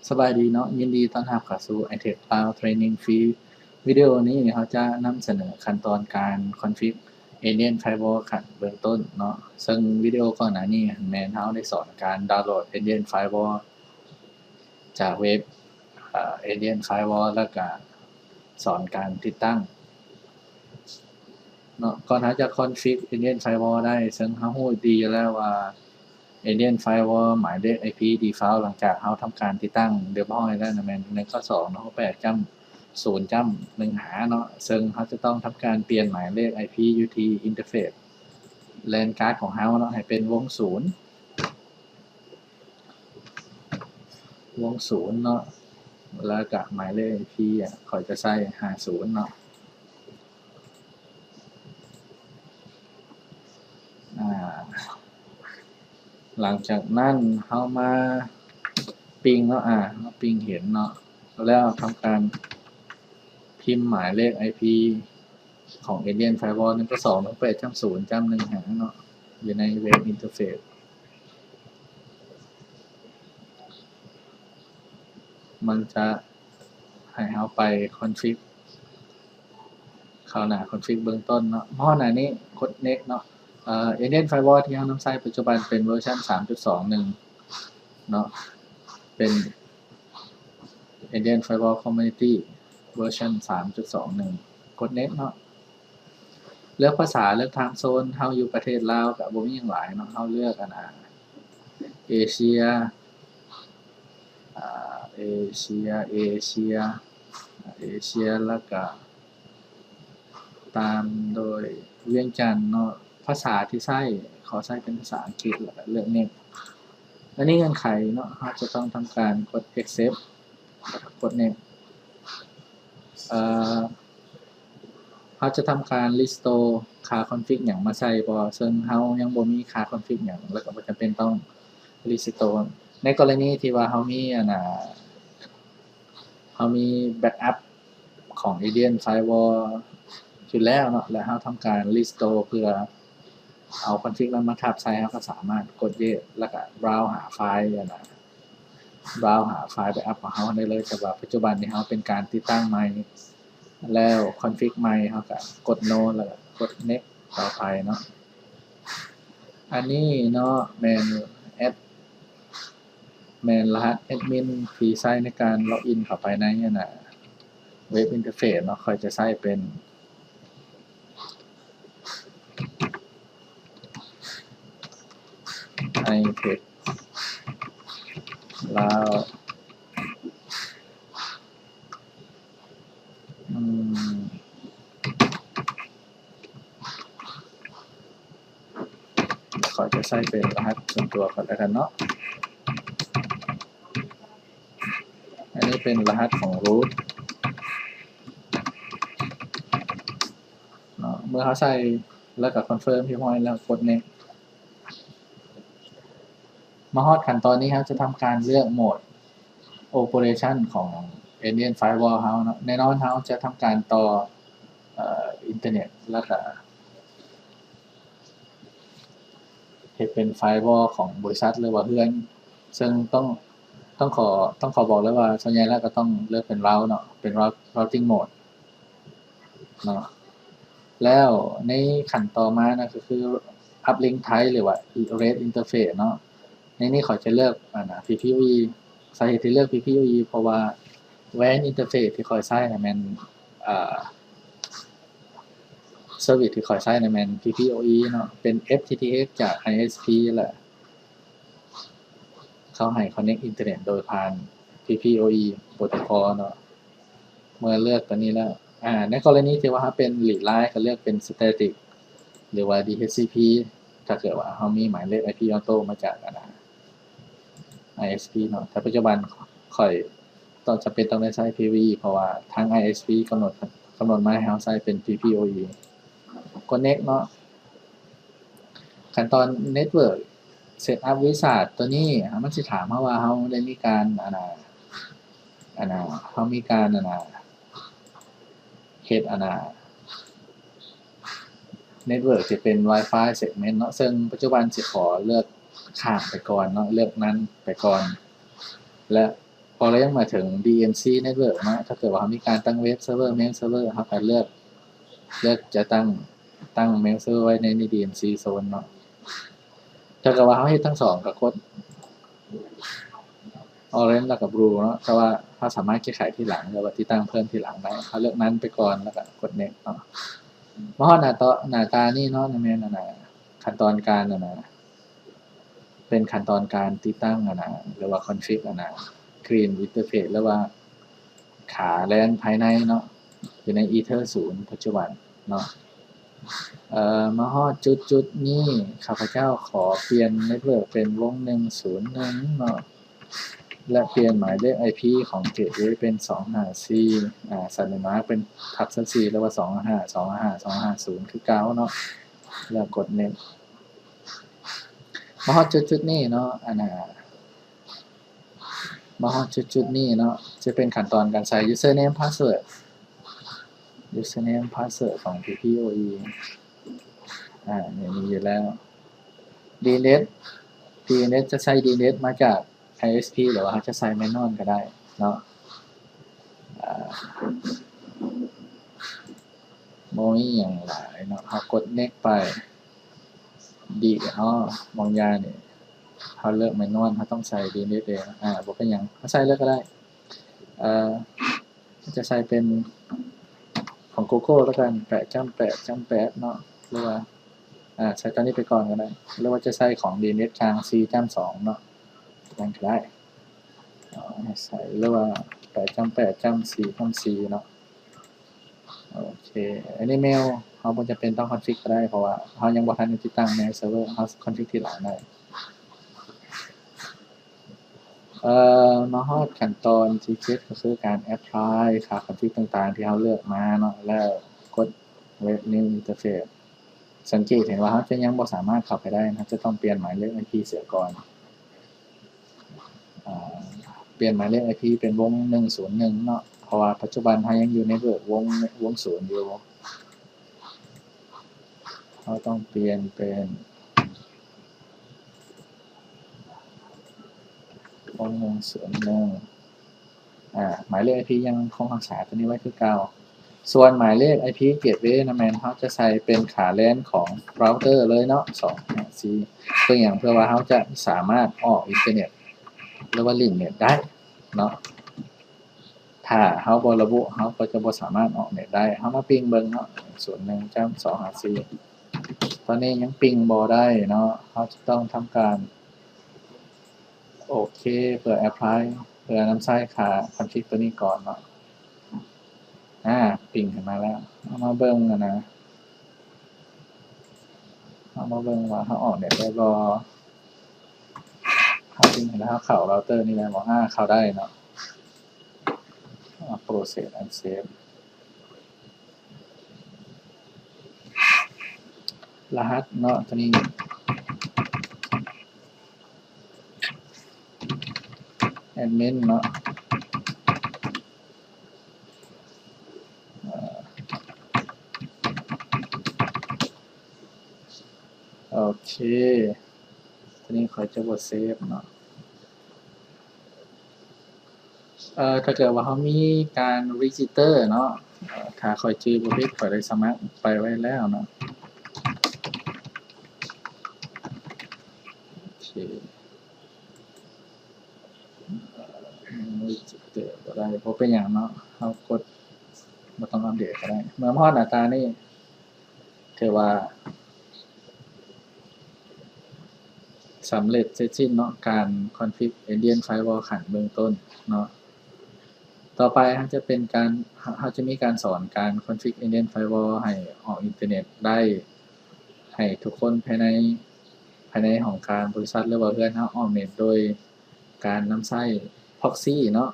ສະບາຍດີເນາະ, ຍິນດີຕ້ອນຮັບເຂົ້າສູ່ ໄອເທັກ Cloud Training Free. ວິດີໂອນີ້ເຮົາຈະນຳສະເໜີຂັ້ນຕອນການຄອນຟິກ Agent Firewall ຂັ້ນເບື້ອງຕົ້ນເນາະ, ເຊິ່ງວິດີໂອກ່ອນໜ້ານີ້ແມ່ນເຮົາໄດ້ສອນການດາວໂຫຼດ Agent Firewall ຈາກເວັບ ເອີ Agent Firewall ແລ້ວກະສອນການຕິດຕັ້ງ ເນາະ. ກ່ອນເຮົາຈະຄອນຟິກ Agent Firewall ໄດ້, ເຊິ່ງເຮົາຮູ້ດີຢູ່ແລ້ວວ່າ Agent Firewall ໝາຍເລກ IP default ຫຼັງຈາກເຮົາທຳການຕິດຕັ້ງຮຽບຮ້ອຍແລ້ວນະ ແມ່ນ ໜຶ່ງເກົ້າສອງ ຫົກແປດ ຈ້ຳ ສູນ ຈ້ຳ ໜຶ່ງ ຫາເນາະ, ເຊິ່ງເຮົາຈະຕ້ອງທຳການປ່ຽນໝາຍເລກ IP ຢູ່ທີ່ interface LAN card ຂອງເຮົາເນາະ ໃຫ້ເປັນວົງສູນ ວົງສູນເນາະ, ແລ້ວກະໝາຍເລກ IP ອະ ຂ້ອຍຈະໃສ່ ຫ້າສູນ ເນາະ. ອາ ຫຼັງຈາກນັ້ນເຮົາມາປິງເນາະ, ອາ ເຮົາປິງເຫັນເນາະ, ແລ້ວທຳການພິມໝາຍເລກ IP ຂອງ Agent Firewall ໜຶ່ງເກົ້າສອງ ຫົກແປດ ຈ້ຳ ສູນ ຈ້ຳ ໜຶ່ງ ຫາເນາະ ຢູ່ໃນເວັບ interface. ມັນຈະໃຫ້ເຮົາໄປຄອນຟິກ ເຂົ້າໜ້າຄອນຟິກເບື້ອງຕົ້ນເນາະ. ມາຮອດໜ້ານີ້ກົດ next ເນາະ. ເອີ Agent Firewall ທີ່ເຮົານຳໃຊ້ປັດຈຸບັນເປັນເວີຊັນ ສາມຈຸດສອງໜຶ່ງ ເນາະ, ເປັນ Agent Firewall Community ເວີຊັນ ສາມຈຸດສອງໜຶ່ງ. ກົດ next ເນາະ. ເລືອກພາສາ ເລືອກ time zone ເຮົາຢູ່ປະເທດລາວກະບໍ່ມີຫຍັງຫຼາຍເນາະ, ເຮົາເລືອກອັນ ອາ ເອເຊຍ ອາ ເອເຊຍ ເອເຊຍ ເອເຊຍ ແລ້ວກະຕາມໂດຍວຽງຈັນເນາະ. ພາສາທີ່ໃຊ້ ຂໍໃຊ້ເປັນພາສາອັງກິດ ແລ້ວກະເລືອກ next. ອັນນີ້ເງື່ອນໄຂເນາະ, ເຮົາຈະຕ້ອງທຳການກົດ accept ແລ້ວກະກົດ next. ເອີ ເຮົາຈະທຳການ restore ຄ່າຄອນຟິກຫຍັງມາໃສ່ບໍ່, ເຊິ່ງເຮົາຍັງບໍ່ມີຄ່າຄອນຟິກຫຍັງ ແລ້ວກະບໍ່ຈຳເປັນຕ້ອງ restore. ໃນກໍລະນີທີ່ວ່າເຮົາມີອັນນ່າ ເຮົາມີ backup ຂອງ Agent Firewall ຢູ່ແລ້ວເນາະ ແລະ ເຮົາທຳການ restore ເພື່ອເອົາຄອນຟິກນັ້ນມາທັບໃສ່, ເຮົາກະສາມາດກົດ yes ແລ້ວກະ browse ຫາໄຟລ໌ອັນນ່າ browse ຫາໄຟລ໌ backup ຂອງເຮົາໄດ້ເລີຍ. ແຕ່ວ່າປັດຈຸບັນນີ້ເຮົາເປັນການຕິດຕັ້ງໃໝ່ ແລ້ວຄອນຟິກໃໝ່ ເຮົາກະກົດ no ແລ້ວກະກົດ next ຕໍ່ໄປເນາະ. ອັນນີ້ເນາະ ແມ່ນ ແອັດ ແມ່ນລະຫັດແອັດມິນທີ່ໃຊ້ໃນການ login ເຂົ້າໄປໃນອັນນ່າ web interface ເນາະ. ຂ້ອຍຈະໃຊ້ເປັນ ໄອເທັກ ລາວ ອືມ ຂ້ອຍຈະໃຊ້ເປັນລະຫັດສ່ວນຕົວກ່ອນແລ້ວກັນເນາະ. ອັນນີ້ເປັນລະຫັດຂອງ root ເນາະ. ເມື່ອເຮົາໃສ່ແລ້ວກະ confirm ຮຽບຮ້ອຍແລ້ວ ກົດ next. ມາຮອດຂັ້ນຕອນນີ້ ເຮົາຈະທຳການເລືອກໂໝດ operation ຂອງ Agent Firewall ເຮົາເນາະ. ແນ່ນອນເຮົາຈະທຳການຕໍ່ ເອີ ອິນເຕີເນັດ ແລ້ວກະເຮັດເປັນ firewall ຂອງບໍລິສັດ ຫຼືວ່າເຮືອນ, ເຊິ່ງຕ້ອງ ຕ້ອງຂໍ ຕ້ອງຂໍບອກເລີຍວ່າ ສ່ວນໃຫຍ່ແລ້ວກະຕ້ອງເລືອກເປັນ route ເນາະ, ເປັນ route routing mode ເນາະ. ແລ້ວໃນຂັ້ນຕໍ່ມານະ ກະຄື uplink type ຫຼືວ່າ REST interface ເນາະ. ໃນນີ້ຂ້ອຍຈະເລືອກອັນນ່າ PPOE. ສາເຫດທີ່ເລືອກ PPOE ເພາະວ່າ WAN interface ທີ່ຂ້ອຍໃຊ້ນະແມ່ນ ເອີ service ທີ່ຂ້ອຍໃຊ້ນະແມ່ນ PPOE ເນາະ, ເປັນ FTTX ຈາກ ISP ແຫຼະ. ເຂົາໃຫ້ connect ອິນເຕີເນັດໂດຍຜ່ານ PPOE protocol ເນາະ. ເມື່ອເລືອກຕົວນີ້ແລ້ວ ອາ ໃນກໍລະນີທີ່ວ່າເຮົາເປັນ read line ກະເລືອກເປັນ static ຫຼືວ່າ DHCP ຖ້າເກີດວ່າເຮົາມີໝາຍເລກ IP auto ມາຈາກອັນນ່າ ISP ເນາະ. ແຕ່ປັດຈຸບັນຂ້ອຍຕ້ອງ ຈຳເປັນຕ້ອງໄດ້ໃຊ້ PPE ເພາະວ່າທາງ ISP ກຳນົດ ກຳນົດມາໃຫ້ເຮົາໃຊ້ເປັນ PPOE. ກົດ next ເນາະ. ຂັ້ນຕອນ network setup wizard ຕົວນີ້ ມັນຊິຖາມເຮົາວ່າເຮົາໄດ້ມີການ ອັນນ່າ ອັນນ່າ ເຮົາມີການ ອັນນ່າ ເຮັດ ອັນນ່າ network ທີ່ເປັນ Wi-Fi segment ເນາະ, ເຊິ່ງປັດຈຸບັນຊິຂໍເລືອກຂ້າມໄປກ່ອນເນາະ, ເລືອກ none ໄປກ່ອນ ແລະ ພໍເຮົາຍັງມາເຖິງ DMZ network ເນາະ, ຖ້າເກີດວ່າເຮົາມີການຕັ້ງ web server mail server ເຮົາກໍເລືອກ ເລືອກຈະຕັ້ງ ຕັ້ງ mail server ໄວ້ໃນ DMZ zone ເນາະ. ຖ້າເກີດວ່າເຮົາເຮັດທັງສອງ ກໍກົດ orange ແລ້ວກໍ blue ເນາະ, ແຕ່ວ່າເຮົາສາມາດແກ້ໄຂທີຫຼັງ ຫຼືວ່າຕິດຕັ້ງເພີ່ມທີຫຼັງໄດ້. ເຮົາເລືອກ none ໄປກ່ອນ ແລ້ວກໍກົດ next ເນາະ. ມາຮອດໜ້າຕາ ໜ້າຕານີ້ເນາະ, ນັ້ນແມ່ນ ອັນນ່າ ຂັ້ນຕອນການ ອັນນ່າ ເປັນຂັ້ນຕອນການຕິດຕັ້ງ ອັນນ່າ ຫຼືວ່າ config ອັນນ່າ clean interface ຫຼືວ່າຂາ LAN ພາຍໃນເນາະ, ຢູ່ໃນ Ether ສູນ ປັດຈຸບັນເນາະ. ເອີ ມາຮອດຈຸດໆນີ້ ຂ້າພະເຈົ້າຂໍປ່ຽນ network ເປັນວົງໜຶ່ງສູນໜຶ່ງເນາະ ແລະ ປ່ຽນໝາຍເລກ IP ຂອງ gateway ເປັນສອງຫ້າສີ່ ອາ ສັນນິມາເປັນທັບຊາວສີ່ ຫຼືວ່າສອງຫ້າຫ້າ ສອງຫ້າຫ້າ ສອງຫ້າສູນຄືເກົ່າເນາະ ແລ້ວກົດ next. ມາຮອດຈຸດໆນີ້ເນາະ ອັນນ່າ ມາຮອດຈຸດໆນີ້ເນາະ ຈະເປັນຂັ້ນຕອນການໃສ່ username password username password ຂອງ PPOE ອາ ນີ້ມີຢູ່ແລ້ວ. DNS DNS ຈະໃຊ້ DNS ມາຈາກ ISP ຫຼືວ່າເຮົາຈະໃຊ້ manual ກໍໄດ້ເນາະ. ອາ ບໍ່ມີຫຍັງຫຼາຍເນາະ, ເຮົາກົດ next ໄປ. ດີ ເຮົາ ບາງຢ່າງນີ້ ເຮົາເລືອກ manual ເຮົາຕ້ອງໃສ່ DNS ເອງ ອາ ບໍ່ເປັນຫຍັງ ເຮົາໃສ່ເລີຍກໍໄດ້. ເອີ ຈະໃສ່ເປັນຂອງ Google ແລ້ວກັນ ແປດຈ້ຳແປດຈ້ຳແປດເນາະ ຫຼືວ່າ ອາ ໃສ່ຕົວນີ້ໄປກ່ອນກໍໄດ້ ຫຼືວ່າຈະໃສ່ຂອງ DNS ທາງ ສີ່ຈ້ຳສອງເນາະ ນັ້ນກໍໄດ້. ເອົາໃສ່ ຫຼືວ່າ ແປດຈ້ຳແປດຈ້ຳສີ່ຈ້ຳສີ່ເນາະ. ໂອເຄ ອັນນີ້ mail ເຮົາບໍ່ຈຳເປັນຕ້ອງ config ກໍໄດ້ ເພາະວ່າເຮົາຍັງບໍ່ທັນໄດ້ຕິດຕັ້ງ mail server ເຮົາ config ທີຫຼັງໄດ້. ເອີ ມາຮອດຂັ້ນຕອນທີເຈັດ ກໍຄືການ apply ຄ່າ config ຕ່າງໆ ທີ່ເຮົາເລືອກມາເນາະ ແລ້ວກົດ web new interface. ສັງເກດເຫັນວ່າເຮົາຈະຍັງບໍ່ສາມາດເຂົ້າໄປໄດ້, ເຮົາຈະຕ້ອງປ່ຽນໝາຍເລກ IP ເສຍກ່ອນ. ອາ ປ່ຽນໝາຍເລກ IP ເປັນວົງໜຶ່ງສູນໜຶ່ງເນາະ ເພາະວ່າປັດຈຸບັນເຮົາຍັງຢູ່ network ວົງ ວົງສູນຢູ່. ເຮົາຕ້ອງປ່ຽນເປັນວົງໜຶ່ງສູນໜຶ່ງ. ອາ ໝາຍເລກ IP ຍັງຄົງຮັກສາຕົວນີ້ໄວ້ຄືເກົ່າ. ສ່ວນໝາຍເລກ IP gateway ນັ້ນແມ່ນເຮົາຈະໃສ່ເປັນຂາ LAN ຂອງ router ເລີຍເນາະ ສອງຫ້າສີ່. ເພື່ອຫຍັງ? ເພື່ອວ່າເຮົາຈະສາມາດອອກອິນເຕີເນັດ ຫຼືວ່າຫຼິ້ນເນັດໄດ້ເນາະ. ຖ້າເຮົາບໍ່ລະບຸ ເຮົາກໍຈະບໍ່ສາມາດອອກເນັດໄດ້. ເຮົາມາປິງເບິ່ງເນາະ ສູນໜຶ່ງຈ້ຳສອງຫ້າສີ່ ຕອນນີ້ຍັງປິງບໍ່ໄດ້ເນາະ. ເຮົາຈະຕ້ອງທຳການ ໂອເຄ ເພື່ອ apply ເພື່ອນຳໃຊ້ຄ່າ config ຕົວນີ້ກ່ອນເນາະ. ອາ ປິງຂຶ້ນມາແລ້ວ. ເຮົາມາເບິ່ງ ອັນນ່າ ເຮົາມາເບິ່ງວ່າເຮົາອອກເນັດໄດ້ບໍ່. ເຮົາປິງແລ້ວ ເຮົາເຂົ້າ router ນີ້ໄດ້ບໍ່? ອາ ເຂົ້າໄດ້ເນາະ. ອາ process and save. ລະຫັດເນາະ ຕົວນີ້ admin ເນາະ. ເອີ ໂອເຄ ຕົວນີ້ຂ້ອຍຈະບໍ່ save ເນາະ. ເອີ ຖ້າເກີດວ່າເຮົາມີການ register ເນາະ, ເອີ ຖ້າຂ້ອຍຈື່ບໍ່ຜິດ ຂ້ອຍໄດ້ສະໝັກໄປໄວ້ແລ້ວເນາະ. ໂອເຄ register ບໍ່ໄດ້ ບໍ່ເປັນຫຍັງເນາະ, ເຮົາກົດ ບໍ່ຕ້ອງອັບເດດກໍໄດ້. ເມື່ອມາຮອດໜ້າຕານີ້ ຖືວ່າສຳເລັດເສັດສິ້ນເນາະ ການ config Indian Firewall ຂັ້ນເບື້ອງຕົ້ນເນາະ. ຕໍ່ໄປເຮົາຈະເປັນການ ເຮົາ ເຮົາຈະມີການສອນການ config Indian Firewall ໃຫ້ອອກອິນເຕີເນັດໄດ້ ໃຫ້ທຸກຄົນພາຍໃນ ພາຍໃນຫ້ອງການບໍລິສັດ ຫຼືວ່າເຮືອນເຮົາອອກເນັດໂດຍການນຳໃຊ້ proxy ເນາະ.